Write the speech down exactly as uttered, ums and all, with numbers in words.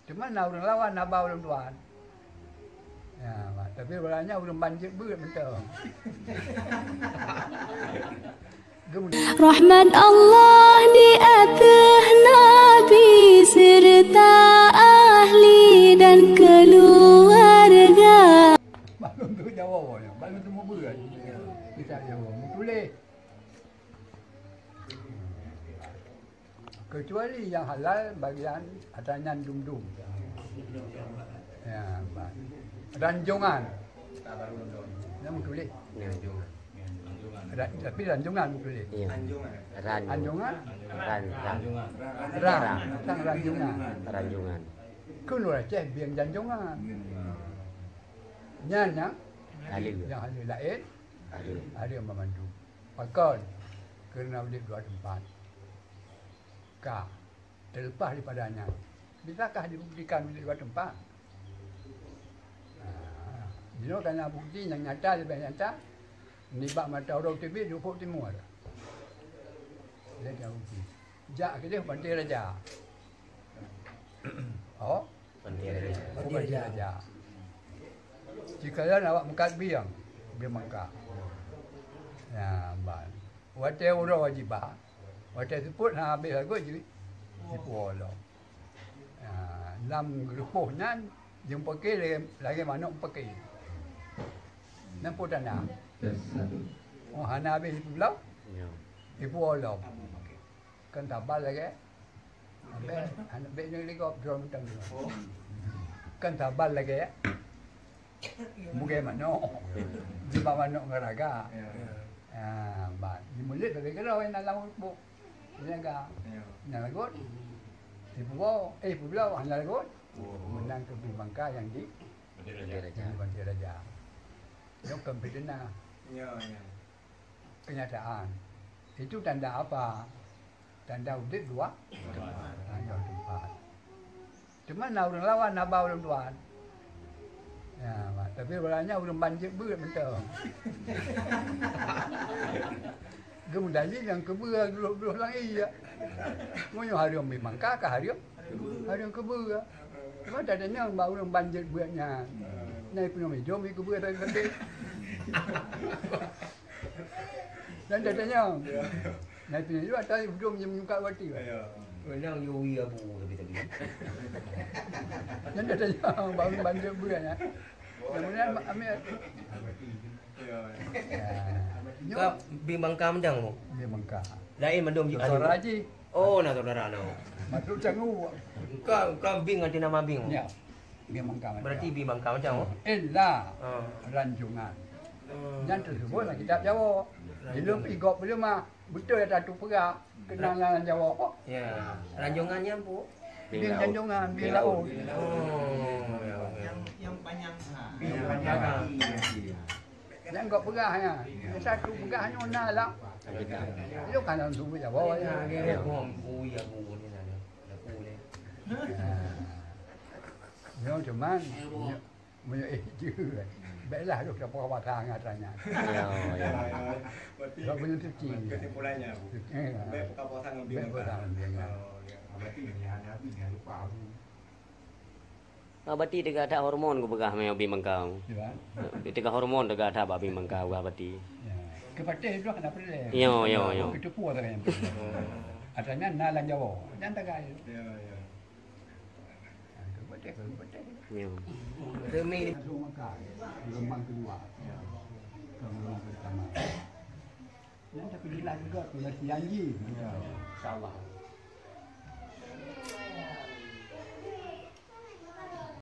Cuma na ureuëng lawan haba ulôn tuan. Ya, tapi ureuëng nyan ureuëng ban jeuet beuet mantong. Rahmat Allah di ateueh Nabi serta ahli dan keluarga. Maklum tu Jawa, maklum tu Jawa. Kita Jawa. Tulis. Kecuali yang halal bagian atas nyan dum-dum. Ya, ba-, ranjongan. Yang tulis. Ranjongan. Ra-, tapi ranjongan tulis. Iya. Ran. Anjongan? Ran, ran. Ran. Ran. Tang ranjongan. Ranjongan. Kun ureuëng Aceh bieng janjongan. Nyan nyang halal. Yang halal laén. Halal. Halal memandu. Pakon? Karena udép dua tempat. Ka. Terlepas daripada nyan, bisakah dibuktikan di luar tempat? Nah, jinoe kana bukti nyang nyata, leubeh nyata, nibak mata uroe teubiet di ufuk timur. Lé nyang bukti. Jak keudeh Pantai Raja. Oh, Pantai Raja. Oh, Pantai Raja. Sikalon awak meukat bieng, bieng Mangka. Ya, ban. Watée uroe jiba, watée seupôt hana habéh lagot jih, jipuwoe lom. Ha, lam geurupoh nyan, jeumpake lagée, lagée manok pake. Nan peue tanda? Oh, hana habéh jipeubloe, jipuwoe lom. Kan tabal lagée Abéh, aneuk bék nyang ligop droe mantong. Kan tabal lagée bugée manok. Jiba manok ngon raga. Ah, ban. Jimeulet lagée keudroe na lam buk. Raga. Nyang lagot. Ipuwoe, eh, ipeubloe, hana lagot. Meunan keu Bimangka nyang di Pantai Raja. Nyang di Pantai Raja. Nyoe kon fiteunah. Ya, ya. Kenyataan. Itu tanda apa? Tanda udép dua tempat. Ha, dua tempat. Cuma na ureuëng lawan haba ulôn tuan. Ya, tapi ureuëng nyan ureuëng ban jeuet beuet mantong. Geumudali nyang keubeue glôh-glôh lam ié. Meunyoe hareuem Bimangka ka hareuem, hareuem keubeue. Cuma tanyong bak ureuëng ban jeuet beuet nyan. Nyan peunoh idong keubeue tapi. Dan tatanyong. Ya. Nah, itu juga tadi hujung je menyungkat waktu. Ya. Menang Yowi Abu tapi tadi. Dan tatanyong baru bantu bulan ya. Kemudian ambil. Ya. Ya. Ka Bimangka mantong, Bu? Bimangka. Lain mandum ji Doktor Haji. Oh, na saudara lo. Masuk canggu. Ka, ka Bing ngon nama Bing. Ya. Bimangka mantong. Berarti Bimangka mantong, Bu? Ella. Ah. Ranjungan. Hmm. Nyan teusebut lam kitab Jawa. Di lom igop belum ah. Beutôi ata tu peugah. Kenal lam Jawa apa? Ya. Ranjongan nyan, Bu? Bing janjongan, bing laôt. Oh, ya, ya. Yang, yang panjang. Bing panjang. Nyang gop peugah nyan. Satu peugah nyoe na lam. Itu kan dalam suku Jawa ya. Ya, ya. Oh, ya, Bu, ni na. Aku ni. Nyoe cuman, nyoe Meunyoe éh jeuet, bèklah lôn tapeukawa that ngon atra nyan. Ya, ya. Lôn meunyoe suci. Kesimpulannya, Bu. Eh, bèk peukawa that ngon Bimangka. Bèk peukawa that ngon Bimangka. Oh, ya. Berarti nyan Nabi nyan lupa, Bu. Ah, berarti teuga that hormon kupeugah meunan Bimangka. Ya. Teuga hormon teuga that bak Bimangka, peugah berarti. Ya. Keupatéh tu hana peureulèe. Ya, ya, ya. Keuteupeue sagai nyang peureulèe. Atra nyan na lam Jawa. Nyan sagai. Ya, ya. Ya. Demi gelombang kedua. Gelombang pertama. Nyan tapi jelas juga, jelas janji. Ya. Insya Allah.